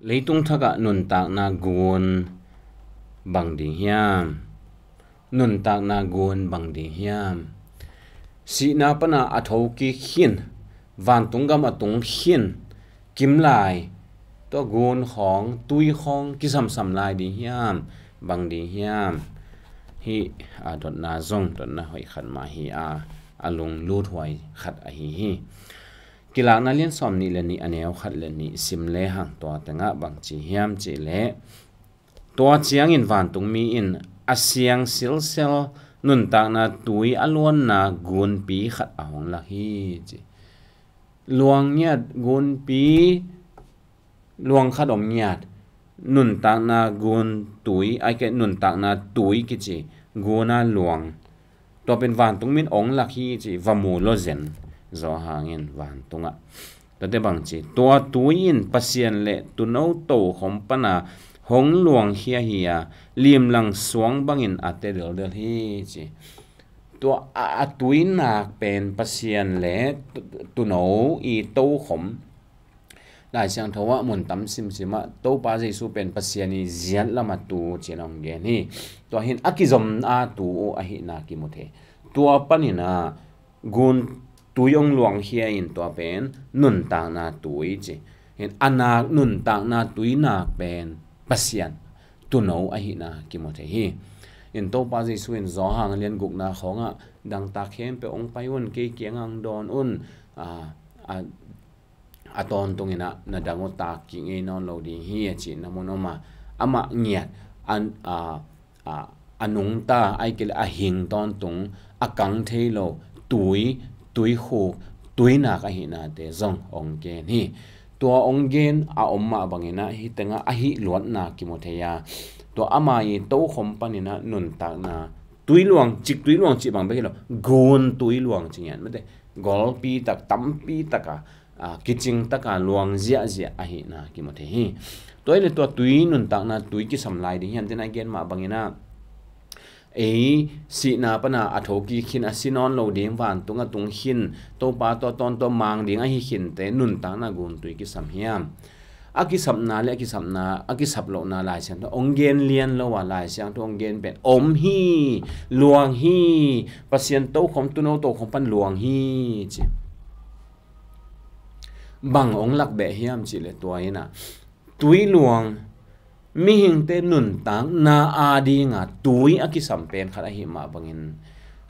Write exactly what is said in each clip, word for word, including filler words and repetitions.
Leitung thakah nuntakna gun bang ding hiam? Nuntakna gun bang ding hiam? Sihna pana a thokik khin, vantung gam a tung khin, kimlai, tua gun khawng, tui khawng kisamsam lai ding hiam? Bang ding hiam? Hih a dotna zong dotna hoih khat mah hi a, a lunglut huai khat ahi hi. Kilakna lian sawm nih le nih a neu khat le nih sim lehang tua tengah bang ci hiam cih leh, tua ciangin vantungmi in a siang silsel nuntakna tui a luanna gunpi khat a hong lak hi ci. Luang ngiat gunpi, luang khat om ngiat, nuntakna gun tui, ai ke nuntakna tui kici, guna luang. Tua pen vantungmi in ong lak hi ci, va mu lo zen, zaw hangin vantungah. Tuate bang ci, tua tui in Pasian le tuno tokhom pana hong luangkhia hi a, limlang suang bangin a te deldel hi ci. Tua a, a tuinak pen Pasian le tu-, tuno i tokhom. Lai Siangtho ah mun tam simsim ah Topa Jesu pen Pasian i ziat lamah tu cin hong gen hi. Tua hin a kizom a tu uh ahihna kimu thei. Tua panin a gun tui ong luangkhia in tua pen nuntakna tui ci. Hin a nak nuntakna tui nak pen Pasian tuno ahihna kimu thei hi. In Topa Jesu in Johan lian gukna khawngah dangtak khempeuh ong pai un, kei kiangah ong dawn un, a, a, a tawntung in ah na dang uh tak kik ngei nawn lo ding hi a cihna mun om a, amah ngiat a, a, a, a nungta, ai ke le a hing tawntung, a kang thei lo tui, tuikhuk, tuinak ahihnate zong ong gen hi. Tua ong gen a om mah bangin ah hih tengah a hih luatna kimu thei a, tua ama i tokhom panin ah nuntakna tui luang, cik tui luang cih bang bek hi lo, gun tui luang ci ngiat mate, golpi tak, tampi tak a, a, kicing taka luang ziahziah ahihna kimu thei hi. Tua hi le tua tui nuntakna tui kisam lai ding hiam, tua a gen mah bangin ah, ei sihna pana a thokik khin, a si nawn lo ding, vantung a tung khin, Topa tua tawntung mang ding ahi khinte nuntakna gun tui kisam hiam? A kisapna le a kisapna, a kisap lohna Lai Siangtho ong gen lian lo a, Lai Siangtho ong gen pen om hi, luang hi, Pasian tokhom, tuno tokhom pan luang hi ci. Bang ong lak beh hiam cih le tua in ah, tui luang, mihingte nuntakna a dinga tui a kisam pen khat ahi mah bangin,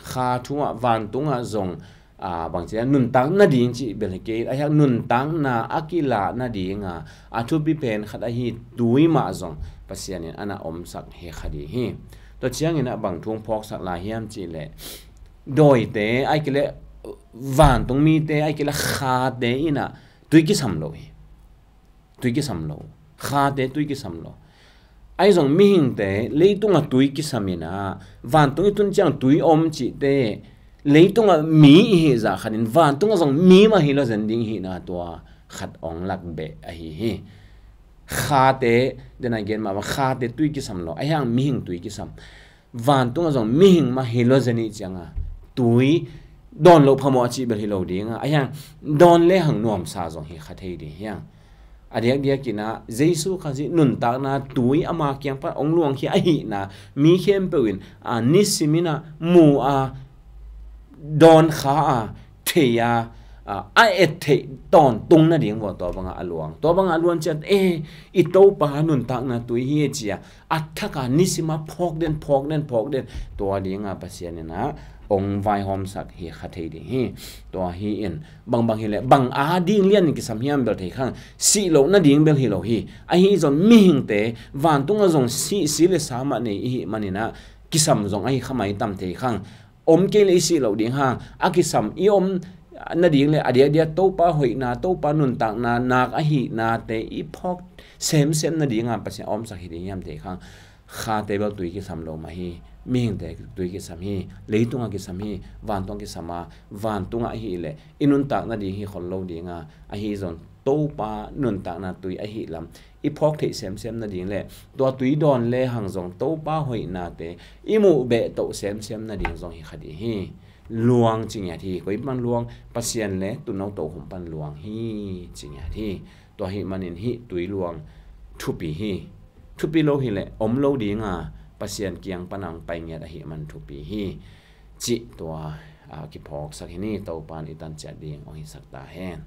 kha thu ah vantungah zong, a, bang ci a, nuntak nading cih bel hi kei, a hiang nuntakna a kilah nadinga a thupi pen khat ahi tui mah zong Pasian in a na omsak hi kha ding hi. Tua ciangin ah bang thu ong phawksak lai hiam cih le, dawite, ai ke le vantung mite, ai ke le khate in ah tui kisam lo hi. Tui kisam lo. Khate tui kisam lo. Ahi zong mihingte leitungah tui kisam in ah, vantung i tun ciang tui om cihte, leitungah mi i hih zah khatin vantungah zong mi mah hi lo zen ding hihna tua khat ong lak beh ahi hi. Khate, den a gen mah bang, khate tui kisam lo, a hiang mihing tui kisam. Vantungah zong mihing mah hi lo zen i cianga, tui dawn loh phamawh a cih bel hi lo dinga, a hiang dawn lehang nuamsa zong hi kha thei ding hiang. A diakdiakin ah Jesu Khazih nuntakna tui ama kiang pan ong luangkhia ahihna mi khempeuh in a nisimin ah mu a, dawn kha a, thei a, a, a et theih tawntung nading vua tua bangah a luang. Tua bangah a luan ciat, e, i Topa nuntakna tui hi e ci a, a thak a nisim a phawk den, phawk den, phawk den, tua dinga Pasian in ah ong vaihawmsak hi kha thei ding hi. Tua hi in, bangbang hi le, bang a ding lian in kisam hiam bel thei khang, sih loh nading bel hi lo hi. Ahi zong mihingte, vantungah zong sih, si le sa mah nei i hih manin ah, kisam zong ahi kha mai tam thei khang. Om kei le i sih loh ding hang, a kisam i om nading le a diakdiak Topa hoihna, Topa nuntakna, nak ahihnate i phawk semsem nadinga Pasian a omsak hi ding hiam thei khang. Khate bel tui kisam lo mah hi, mihingte tui kisam hi, leitungah kisam hi, vantungah kisam a, vantungah ahi le i nuntak nading hi khol lo dinga, ahi zong Topa nuntakna tui ahi lam i phawk theih semsem nading le tua tui dawn lehang zong Topa hoihnate i muh beh toh semsem nading zong hi kha ding hi. Luang ci ngiat hi. Koi pan luang? Pasian le tuuno tokhom pan luang hi ci ngiat hi. Tua hih manin hih tui luang, thupi hi. Thupi lo hileh om lo dinga Pasian kiang pana hong pai ngiat ahih man thupi hi. Cih tua, a, kiphawksak hi ni. Topan i tan ciat ding hong hisak ta hen.